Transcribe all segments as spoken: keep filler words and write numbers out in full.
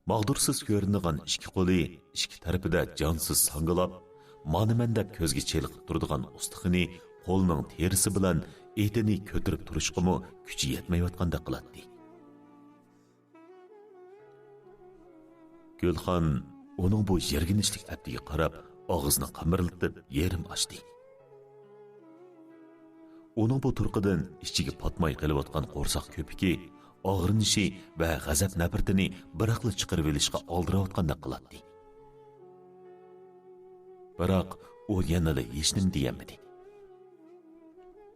ماغدۇرسىز كۆرۈنىدىغان ئىككى قولى ئىككى تەرىپىدە جانسىز ساڭگىلاپ، مانا مەن دەپ كۆزگە چېلىقىپ تۇرىدىغان ئۇستىخىنى قولىنىڭ تېرىسى بىلەن ئېتىنى كۆتۈرۈپ تۇرۇشقىمۇ كۈچى يەتمەيۋاتقاندەك قىلاتتى. گۈلخان ئۇنىڭ بۇ يىرگىنچلىك ئەپتىگە قاراپ، ئاغزىنى قىمىرلىتىپ يېرىم ئاچتى. ئۇنىڭ بۇ تۇرقىدىن ئىچىگە پاتماي قېلىۋاتقان قورساق كۆپۈكى، ئاغرىنىشى ۋە غەزەپ-نەپرىتىنى بىراقلا چىقىرىۋېلىشقا ئالدىراۋاتقاندەك قىلاتتى. بىراق ئۇ يەنىلا ھېچنېمە دېيەلمىدى.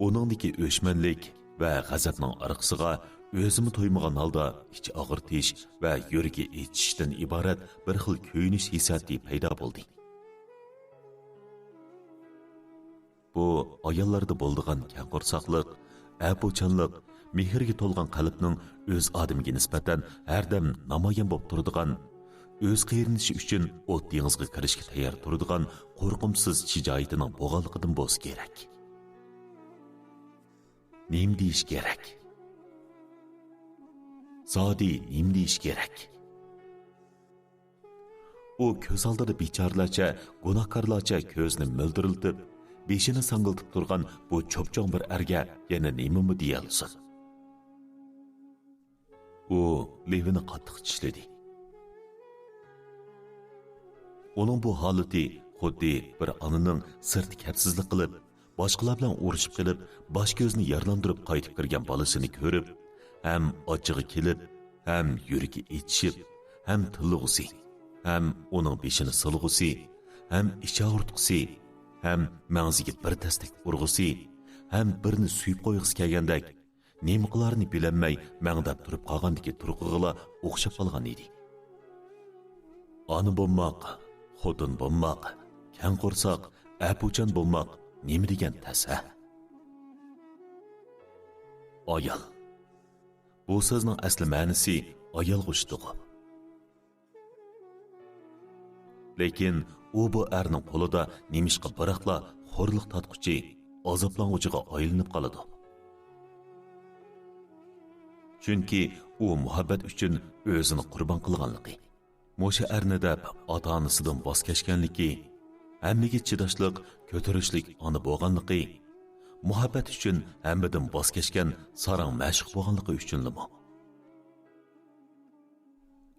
ئۇنىڭدىكى ئۆچمەنلىك ۋە غەزەپنىڭ ئارقىسىغا ئۆزىمۇ تۇيمىغان ھالدا ئىچ ئاغرىتىش ۋە يۈرىكى ئېچىشتىن ئىبارەت بىر خىل كۆيۈنۈش ھېسسىياتى پەيدا بولدى. بۇ ئاياللاردا بولىدىغان كەڭ قورساقلىق، ئەپۇچانلىق، مېھىرگە تولغان قەلبنىڭ ئۆز ئادىمىگە نىسبەتەن ھەردەم نامايان بولۇپ تۇرىدىغان، ئۆز قېرىندىشى ئۈچۈن ئوت دېڭىزغا كىرىشكە تەييار تۇرىدىغان قورقۇمسىز شىجائىتىنىڭ بولغانلىقىدىن بولسا كېرەك. نېمە دېيىش كېرەك؟ زادى نېمە دېيىش كېرەك؟ ئۇ كۆز ئالدىدا بىچارىلەرچە، گۇناھكارلارچە كۆزىنى مۆلدۈرلىتىپ، بېشىنى ساڭگىلىتىپ تۇرغان بۇ چوپچوڭ بىر ئەرگە يەنە نېمىمۇ دېيەلىسۇن؟ ئۇ لېۋىنى قاتتىق چىشلىدى. ئۇنىڭ بۇ ھالىتى خۇددى بىر ئانىنىڭ سىرتتا كەپسىزلىك قىلىپ، باشقىلار بىلەن ئۇرۇشۇپ قېلىپ، باش-كۆزىنى يارىلاندۇرۇپ قايتىپ كىرگەن بالىسىنى كۆرۈپ، ھەم ئاچچىقى كېلىپ، ھەم يۈرىكى ئېچىشىپ، ھەم تىللىغۇسى، ھەم ئۇنىڭ بېشىنى سىلىغۇسى، ھەم ئىچ ئاغرىتقۇسى، ھەم مەڭزىگە بىر تەستەك ئۇرغۇسى، ھەم بىرنى سۆيۈپ قويغۇسى كەلگەندەك، نېمە قىلارىنى بىلەلمەي مەڭدەپ تۇرۇپ قالغاندىكى تۇرقىغىلا ئوخشاپ قالغان ئىدى. ئانا بولماق، خوتۇن بولماق، كەڭ قورساق، ئەپۇچان بولماق نېمە دېگەن تەس ھە؟ ئايال. بۇ سۆزنىڭ ئەسلى مەنىسى ئايالغا ئۇچىدىغۇ. لېكىن ئۇ بۇ ئەرنىڭ قولىدا نېمىشقا بىراقلا خورلۇق تارتقۇچى، ئازابلانغۇچىغا ئايلىنىپ قالىدۇ. چۈنكى ئۇ مۇھەببەت ئۈچۈن ئۆزىنى قۇربان قىلغانلىقى، مۇشۇ ئەرنى دەپ ئاتا-ئانىسىدىن ۋاز كەچكەنلىكى، ھەممىگە چىداشلىق، كۆتۈرۈشلۈك ئانا بولغانلىقى، مۇھەببەت ئۈچۈن ھەممىدىن ۋاز كەچكەن ساراڭ مەشۇق بولغانلىقى ئۈچۈنلىمۇ؟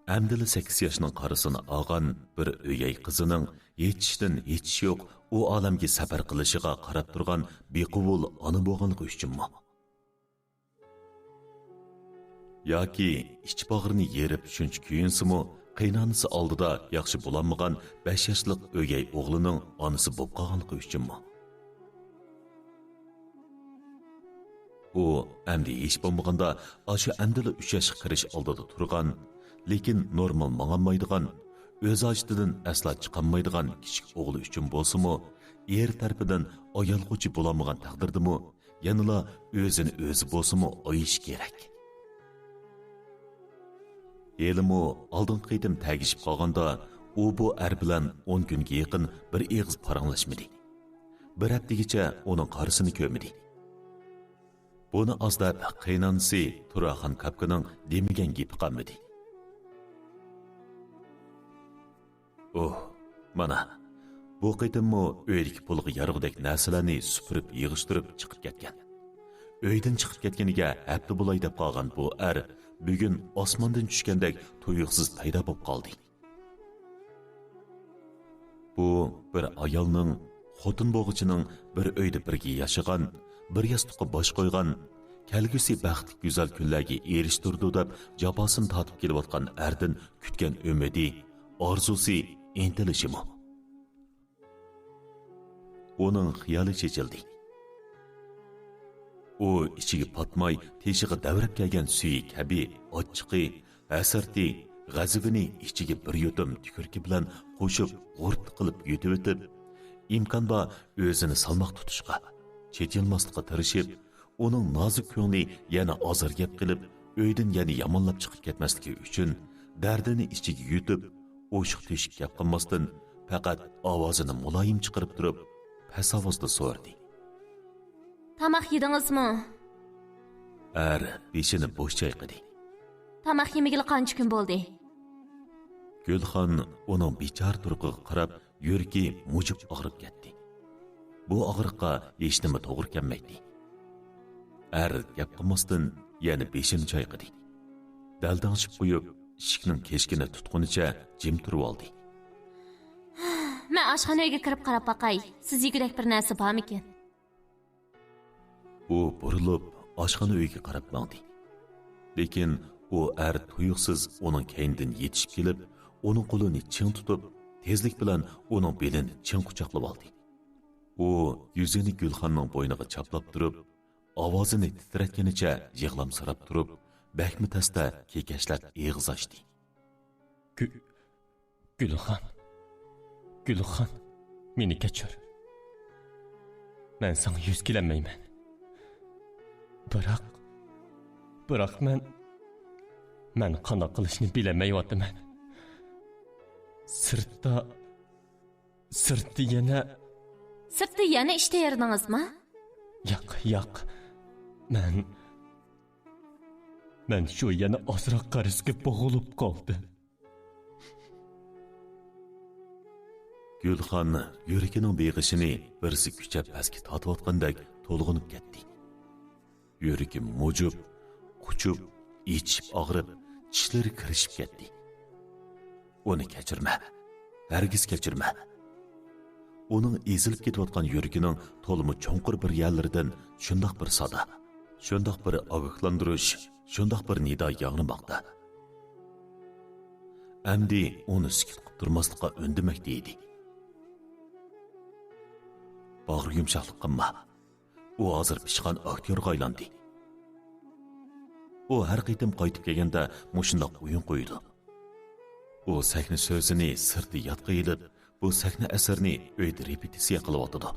ئەمدىلا سەككىز ياشنىڭ قارىسىنى ئالغان بىر ئۆگەي قىزىنىڭ ھېچىشتىن ھېچىشى يوق ئۇ ئالەمگە سەپەر قىلىشىغا قاراپ تۇرغان بىقۇۋل ئانا بولغانلىقى ئۈچۈنمۇ؟ ياكى ئىچ باغرىنى يېرىپ شۇنچە كۆيۈنسىمۇ، قېينانىسى ئالدىدا ياخشى بولالمىغان بەش ياشلىق ئۆگەي ئوغلىنىڭ ئانىسى بولۇپ قالغانلىقى ئۈچۈنمۇ؟ ئۇ ئەمدى ھېچ بولمىغاندا ئاشۇ ئەمدىلا ئۈچ ياشقا كىرىش ئالدىدا تۇرغان، لېكىن نورمال ماڭالمايدىغان، ئۆز ھاجىتىدىن ئەسلا چىقالمايدىغان كىچىك ئوغلى ئۈچۈن بولسىمۇ، ئېرى تەرىپىدىن ئايالغۇچى بولالمىغان تەقدىردىمۇ، يەنىلا ئۆزىنى ئۆزى بولسىمۇ ئايىشى كېرەك. ھېلىمۇ ئالدىنقى قېتىم تەگىشىپ قالغاندا، ئۇ بۇ ئەر بىلەن ئون كۈنگە يېقىن بىر ئېغىز پاراڭلاشمىدى. بىر ھەپتىگىچە ئۇنىڭ قارىسىنى كۆرمىدى. بۇنى ئاز دەپ قېيىنئانىسى تۇراخان كاپكىنىڭ دېمىگەن گېپى قالمىدى. ئۇھ، مانا، بۇ قېتىممۇ ئۆيدىكى پۇلغا يارىغۇدەك نەرسىلەرنى سۈپۈرۈپ يىغىشتۇرۇپ چىقىپ كەتكەن. ئۆيدىن چىقىپ كەتكىنىگە ھەپتە بولاي دەپ قالغان بۇ ئەر بۈگۈن ئاسماندىن چۈشكەندەك تۇيۇقسىز پەيدا بولۇپ قالدى. بۇ بىر ئايالنىڭ، خوتۇن بولغۇچىنىڭ بىر ئۆيدە بىرگە ياشىغان، بىر ياستۇققا باش قويغان، كەلگۈسى بەختلىك گۈزەل كۈنلەرگە ئېرىشتۈرىدۇ دەپ جاپاسىنى تارتىپ كېلىۋاتقان ئەردىن كۈتكەن ئۈمىدى، ئارزۇسى، ئىنتىلىشىمۇ؟ ئۇنىڭ خىيالى چېچىلدى. ئۇ ئىچىگە پاتماي تېشىغا دەۋرەپ كەلگەن سۈيى كەبى ئاچچىقى، ھەسرىتى، غەزىپىنى ئىچىگە بىر يۇتۇم تۈكۈرۈكى بىلەن قوشۇپ غۇرت قىلىپ يۇتۇۋېتىپ، ئىمكان بار ئۆزىنى سالماق تۇتۇشقا، چېچىلماسلىققا تىرىشىپ، ئۇنىڭ نازۇك كۆڭلى يەنە ئازار يەپ قېلىپ، ئۆيدىن يەنە يامانلاپ چىقىپ كەتمەسلىكى ئۈچۈن، دەردىنى ئىچىگە يۇتۇپ، ئوشۇق تۆشۈك گەپ قىلماستىن، پەقەت ئاۋازىنى مۇلايىم چىقىرىپ تۇرۇپ، پەس ئاۋازدا سورىدى. تاماق يېدىڭىزمۇ؟ ئەر بېشىنى بوش چايقىدى. تاماق يېمىگىلى قانچە كۈن بولدى؟ گۈلخان ئۇنىڭ بىچارە تۇرقىغا قاراپ، يۈرىكى مۇجۇپ ئاغرىپ كەتتى. بۇ ئاغرىققا ھېچنېمە توغرا كەلمەيتتى. ئەر گەپ قىلماستىن يەنە بېشىنى چايقىدى. دەلدەڭشىپ قويۇپ، ئىشىكنىڭ كەشكىنى تۇتقىنىچە جىم تۇرۇۋالدى. مەن ئاشخانا ئۆيگە كىرىپ قاراپ باقاي. سىز يېگۈدەك بىر نەرسە بارمىكىن؟ ئۇ بۇرۇلۇپ، ئاشخانا ئۆيگە قاراپ ماڭدى. لېكىن ئۇ ئەر تۇيۇقسىز ئۇنىڭ كەينىدىن يېتىشىپ كېلىپ، ئۇنىڭ قولىنى چىڭ تۇتۇپ، تېزلىك بىلەن ئۇنىڭ بېلىنى چىڭ قۇچاقلىۋالدى. ئۇ يۈزىنى گۈلخاننىڭ بوينىغا چاپلاپ تۇرۇپ، ئاۋازىنى تىترەتكىنىچە يىغلامسىراپ تۇرۇپ، بەكمۇ تەستە كېكەچلەپ ئېغىز ئاچتى. گۈ-، گۈلخان، گۈلخان، مېنى كەچۈر. مەن ساڭا يۈز كېلەلمەيمەن. بىراق، بىراق مەن، مەن قانداق قىلىشنى بىلەلمەيۋاتىمەن. سىرتتا، سىرتتا يەنە. سىرتتا يەنە ئىش تەييارلىدىڭىزمۇ؟ ياق، ياق. مەن، مەن شۇ يەنە ئازراق قەرزگە بوغۇلۇپ قالدىم. گۈلخان يۈرىكىنىڭ بېغىشىنى بىرسى كۈچەپ پەسكە تارتىۋاتقاندەك تولغىنىپ كەتتى. يۈرىكى مۇجۇپ، قۇچۇپ، ئېچىشىپ ئاغرىپ، چىشلىرى كىرىشىپ كەتتى. ئۇنى كەچۈرمە، ھەرگىز كەچۈرمە. ئۇنىڭ ئېزىلىپ كېتىۋاتقان يۈرىكىنىڭ تولىمۇ چوڭقۇر بىر يەرلىرىدىن شۇنداق بىر سادا، شۇنداق بىر ئاگاھلاندۇرۇش، شۇنداق بىر نىدا ياڭرىماقتا. ئەمدى ئۇنى سۈكۈت قىلىپ تۇرماسلىققا ئۈندىمەكتە ئىدى. باغرى يۇمشاقلىق قىلما. ئۇ ھازىر پىشقان ئاكتيورغا ئايلاندى. ئۇ ھەر قېتىم قايتىپ كەلگەندە مۇشۇنداق ئويۇن قويىدۇ. ئۇ سەھنە سۆزىنى سىرتتا يادقا ئېلىپ، بۇ سەھنە ئەسىرىنى ئۆيدە رېپېتىتسىيە قىلىۋاتىدۇ.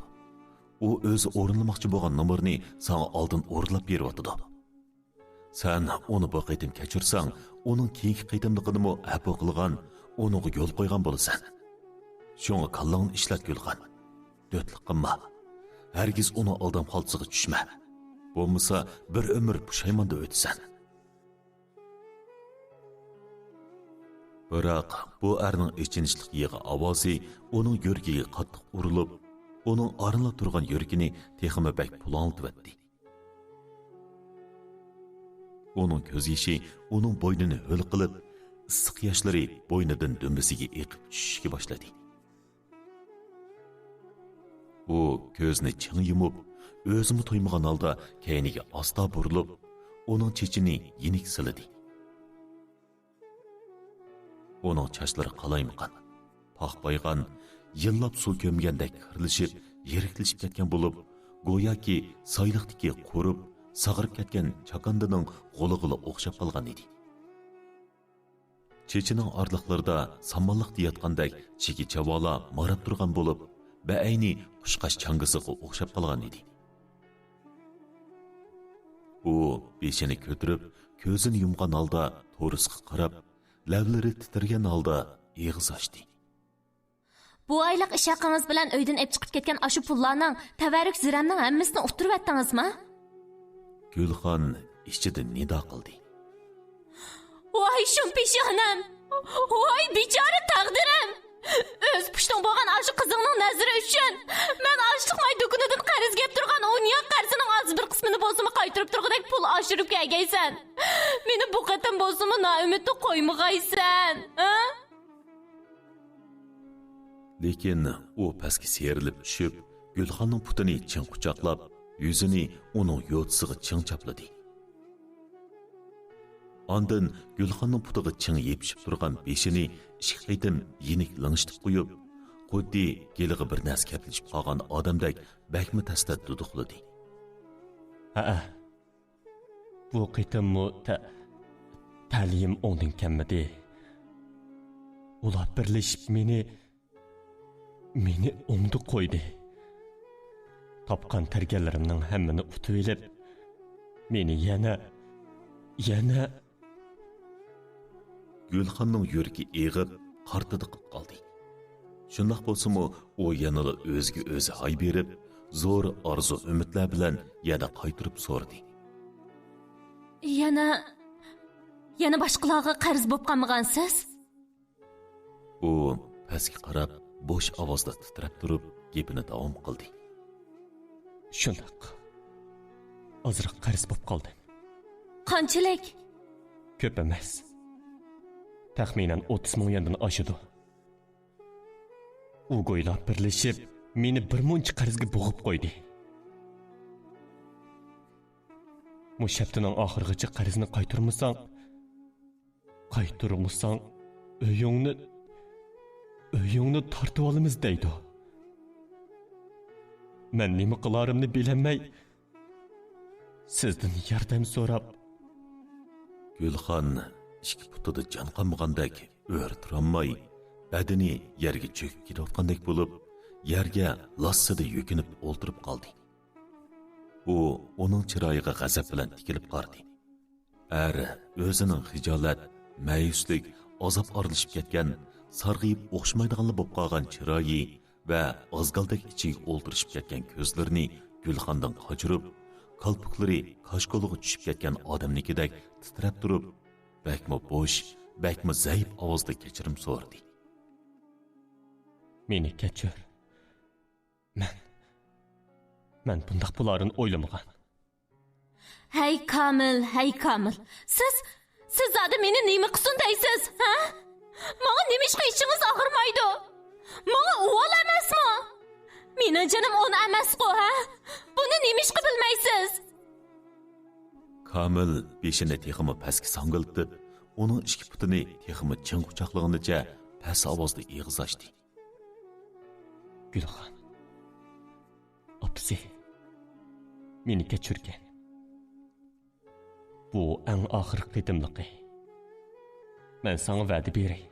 ئۇ ئۆزى ئورۇنلىماقچى بولغان نومۇرنى ساڭا ئالدىن ئورۇنلاپ بېرىۋاتىدۇ. سەن ئۇنى بۇ قېتىم كەچۈرسەڭ، ئۇنىڭ كېيىنكى قېتىملىقىنىمۇ ئەپۇ قىلغان، ئۇنىڭغا يول قويغان بولىسەن. شۇڭا كاللاڭنى ئىشلەت، گۈلخان. دۆتلۈك قىلما. ھەرگىز ئۇنىڭ ئالدام خالتىسىغا چۈشمە. بولمىسا بىر ئۆمۈر پۇشايماندا ئۆتىسەن. بىراق بۇ ئەرنىڭ ئېچىنىشلىق يىغا ئاۋازى ئۇنىڭ يۈرىكىگە قاتتىق ئۇرۇلۇپ، ئۇنىڭ ئارىنلا تۇرغان يۈرىكىنى تېخىمۇ بەك پۇلاڭلىتىۋەتتى. ئۇنىڭ كۆز يېشى ئۇنىڭ بوينىنى ھۆل قىلىپ، ئىسسىق ياشلىرى بوينىدىن دۈمبىسىگە ئېقىپ چۈشۈشكە باشلىدى. ئۇ كۆزىنى چىڭ يۇمۇپ، ئۆزىمۇ تۇيمىغان ھالدا كەينىگە ئاستا بۇرۇلۇپ، ئۇنىڭ چېچىنى يېنىك سىلىدى. ئۇنىڭ چاچلىرى قالايمىقان، پاخپايغان، يىللاپ سۇ كۆمگەندەك كىرلىشىپ، يىرىكلىشىپ كەتكەن بولۇپ، گوياكى سايلىقتىكى قۇرۇپ، ساغىرىپ كەتكەن چاكاندىنىڭ غۇلىغىلا ئوخشاپ قالغان ئىدى. چېچىنىڭ ئارىلىقلىرىدا سامانلىقتا ياتقاندەك چىگە چاۋالا ماراپ تۇرغان بولۇپ، بەئەينى قۇشقاچ چاڭگىسىغا ئوخشاپ قالغان ئىدى. ئۇ بېشىنى كۆتۈرۈپ، كۆزىنى يۇمغان ھالدا تورۇسقا قاراپ، لەۋلىرى تىترىگەن ھالدا ئېغىز ئاچتى. بۇ ئايلىق ئىش ھەققىڭىز بىلەن ئۆيدىن ئېلىپ چىقىپ كەتكەن ئاشۇ پۇللارنىڭ، تەۋەررۈك زىرەمنىڭ ھەممىسىنى ئۇتتۇرۇۋەتتىڭىزمۇ؟ گۈلخان ئىچىدىن نىدا قىلدى. ۋاي شۇم پېشانەم! ۋاي بىچارە تەقدىرىم! ئۆز پۇشتۇڭ بولغان ئاشۇ قىزىڭنىڭ نەزىرى ئۈچۈن مەن ئاشلىق ماي دۇكىنىدىن قەرزگە ئېلىپ تۇرغان ئون ياق قەرزنىڭ ئاز بىر قىسمىنى بولسىمۇ قايتۇرۇپ تۇرغۇدەك پۇل ئاشۇرۇپ كەلگەيسەن. مېنى بۇ قېتىم بولسىمۇ نائۈمىدتە قويمىغايسەن، ھە؟ لېكىن ئۇ پەسكە سىيرىلىپ چۈشۈپ، گۈلخاننىڭ پۇتىنى چىڭ قۇچاقلاپ، يۈزىنى ئۇنىڭ يوتىسىغا چىڭ چاپلىدى. ئاندىن گۈلخاننىڭ پۇتىغا چىڭ يېپىشىپ تۇرغان بېشىنى ئىككى قېتىم يېنىك لىڭشىتىپ قويۇپ، خۇددى گېلىغا بىر نەرسە كەپلىشىپ قالغان ئادەمدەك بەكمۇ تەستە دۇدۇقلىدى. ھەئە، بۇ قېتىممۇ تە-، تەلىيىم ئوڭدىن كەلمىدى. ئۇلار بىرلىشىپ مېنى، مېنى ئوڭدا قويدى. تاپقان تەرگەنلىرىمنىڭ ھەممىنى ئۇتۇۋېلىپ، مېنى يەنە، يەنە. گۈلخاننىڭ يۈرىكى ئېغىپ، قارتىدىقىپ قالدى. شۇنداق بولسىمۇ، ئۇ يەنىلا ئۆزىگە ئۆزى ھاي بېرىپ، زور ئارزۇ-ئۈمىدلەر بىلەن يەنە قايتۇرۇپ سورىدى. يەنە، يەنە باشقىلارغا قەرز بولۇپ قالمىغانسىز؟ ئۇ پەسكە قاراپ، بوش ئاۋازدا تىترەپ تۇرۇپ، گېپىنى داۋام قىلدى. شۇنداق. ئازراق قەرز بوپ قالدىم. قانچىلىك؟ كۆپ ئەمەس. تەخمىنەن ئوتتۇز مىڭ يۈەندىن ئاشىدۇ. ئۇ گويلا بىرلىشىپ، مېنى بىر مۇنچە قەرزگە بوغۇپ قويدى. مۇشۇ ھەپتىنىڭ ئاخىرىغىچە قەرزنى قايتۇرمىساڭ، قايتۇرمىساڭ، ئۆيۈڭنى، ئۆيۈڭنى تارتىۋالىمىز دەيدۇ. مەن نېمە قىلارىمنى بىلەلمەي، سىزدىن ياردەم سوراپ. گۈلخان ئىككى پۇتىدا جان قالمىغاندەك ئۆرە تۇرالماي، بەدىنى يەرگە چۆكۈپ كېتىۋاتقاندەك بولۇپ، يەرگە لاسسىدە يۆكۈنۈپ ئولتۇرۇپ قالدى. ئۇ ئۇنىڭ چىرايىغا غەزەپ بىلەن تىكىلىپ قارىدى. ئەر ئۆزىنىڭ خىجالەت، مەيۈسلۈك، ئازاب ئارىلىشىپ كەتكەن، سارغىيىپ ئوخشىمايدىغانلا بولۇپ قالغان چىرايى ۋە ئازگالدەك ئىچىگە ئولتۇرۇشۇپ كەتكەن كۆزلىرىنى گۈلخاندىن قاچۇرۇپ، كالپۇكلىرى كاشكولىغا چۈشۈپ كەتكەن ئادەمنىڭكىدەك تىترەپ تۇرۇپ، بەكمۇ بوش، بەكمۇ زەئىپ ئاۋازدا كەچۈرۈم سورىدى. مېنى كەچۈر. مەن، مەن بۇنداق بولارىنى ئويلىمىغان. ھەي كامىل، ھەي كامىل. سىز، سىز زادى مېنى نېمە قىلسۇن دەيسىز، ھە؟ ماڭا نېمىشقا ئىچىڭىز ئاغرىمايدۇ؟ ماڭا ئۇۋال ئەمەسمۇ؟ مېنىڭ جېنىم ئون ئەمەسقۇ، ھە؟ بۇنى نېمىشقا بىلمەيسىز؟ كامىل بېشىنى تېخىمۇ پەسكە ساڭگىلىتىپ، ئۇنىڭ ئىككى پۇتىنى تېخىمۇ چىڭ قۇچاقلىغىنىچە پەس ئاۋازدا ئېغىز ئاچتى. گۈلخان. ئاپىسى. مېنى كەچۈرگىن. بۇ ئەڭ ئاخىرقى قېتىملىقى. مەن ساڭا ۋەدە بېرەي.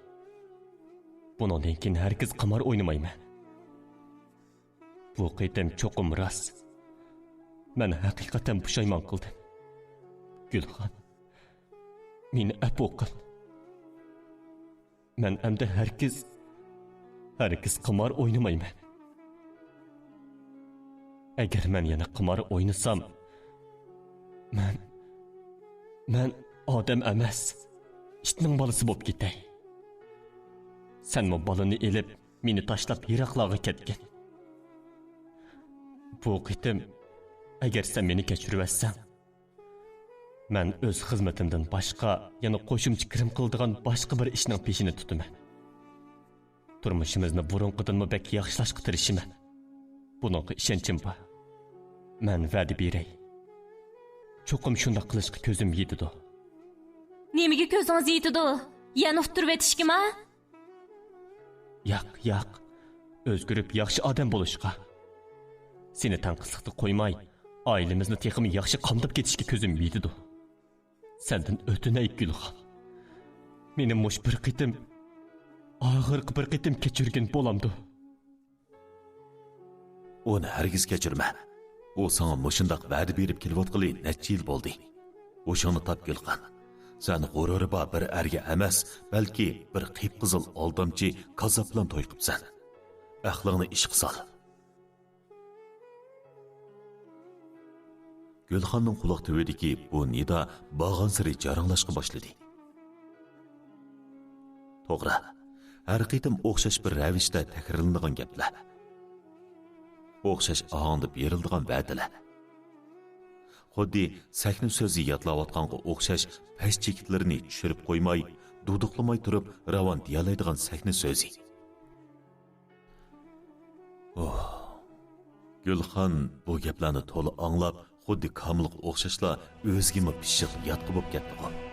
بۇنىڭدىن كېيىن ھەرگىز قىمار ئوينىمايمەن. بۇ قېتىم چوقۇم راست. مەن ھەقىقەتەن پۇشايمان قىلدىم. گۈلخان. مېنى ئەپۇ قىل. مەن ئەمدى ھەرگىز، ھەرگىز قىمار ئوينىمايمەن. ئەگەر مەن يەنە قىمار ئوينىسام، مەن، مەن ئادەم ئەمەس، ئىتنىڭ بالىسى بولۇپ كېتەي. سەنمۇ بالىنى ئېلىپ، مېنى تاشلاپ يىراقلارغا كەتكىن. بۇ قېتىم، ئەگەر سەن مېنى كەچۈرۈۋەتسەڭ، مەن ئۆز خىزمىتىمدىن باشقا يەنە قوشۇمچە كىرىم قىلىدىغان باشقا بىر ئىشنىڭ پېشىنى تۇتىمەن. تۇرمۇشىمىزنى بۇرۇنقىدىنمۇ بەك ياخشىلاشقا تىرىشىمەن. بۇنىڭغا ئىشەنچىم بار. مەن ۋەدە بېرەي. چوقۇم شۇنداق قىلىشقا كۆزۈم يېتىدۇ. نېمىگە كۆزىڭىز يېتىدۇ؟ يەنە ئۇتتۇرۇۋېتىشكىما؟ ياق، ياق. ئۆزگىرىپ ياخشى ئادەم بولۇشقا. سېنى تەڭقىسلىقتا قويماي، ئائىلىمىزنى تېخىمۇ ياخشى قامداپ كېتىشكە كۆزۈم يېتىدۇ. سەندىن ئۆتۈنەي، گۈلخان. مېنى مۇشۇ بىر قېتىم، ئاخىرقى بىر قېتىم كەچۈرگىن بولامدۇ؟ ئۇنى ھەرگىز كەچۈرمە. ئۇ ساڭا مۇشۇنداق ۋەدە بېرىپ كېلىۋاتقىلى نەچچە يىل بولدى. ھوشۇڭنى تاپ، گۈلخان. سەن غۇرۇرى بار بىر ئەرگە ئەمەس، بەلكى بىر قىپقىزىل ئالدامچى كاززاپ بىلەن توي قىپسەن. ئەقلىڭنى ئىشقا سال. گۈلخاننىڭ قۇلاق تۈۋىدىكى بۇ نىدا بارغانسېرى جاراڭلاشقا باشلىدى. توغرا، ھەر قېتىم ئوخشاش بىر رەۋىشتە تەكرارلىنىدىغان گەپلەر. ئوخشاش ئاھاڭدا بېرىلىدىغان ۋەدىلەر. خۇددى سەھنە سۆزى يادلاۋاتقانغا ئوخشاش پەس چېكىتلىرىنى چۈشۈرۈپ قويماي، دۇدۇقلىماي تۇرۇپ راۋان دېيەلەيدىغان سەھنە سۆزى. ئوھ. گۈلخان بۇ گەپلەرنى تولا ئاڭلاپ، خۇددى كامىلغا ئوخشاشلا ئۆزىگىمۇ پىششىق ياتقا بولۇپ كەتتىغۇ.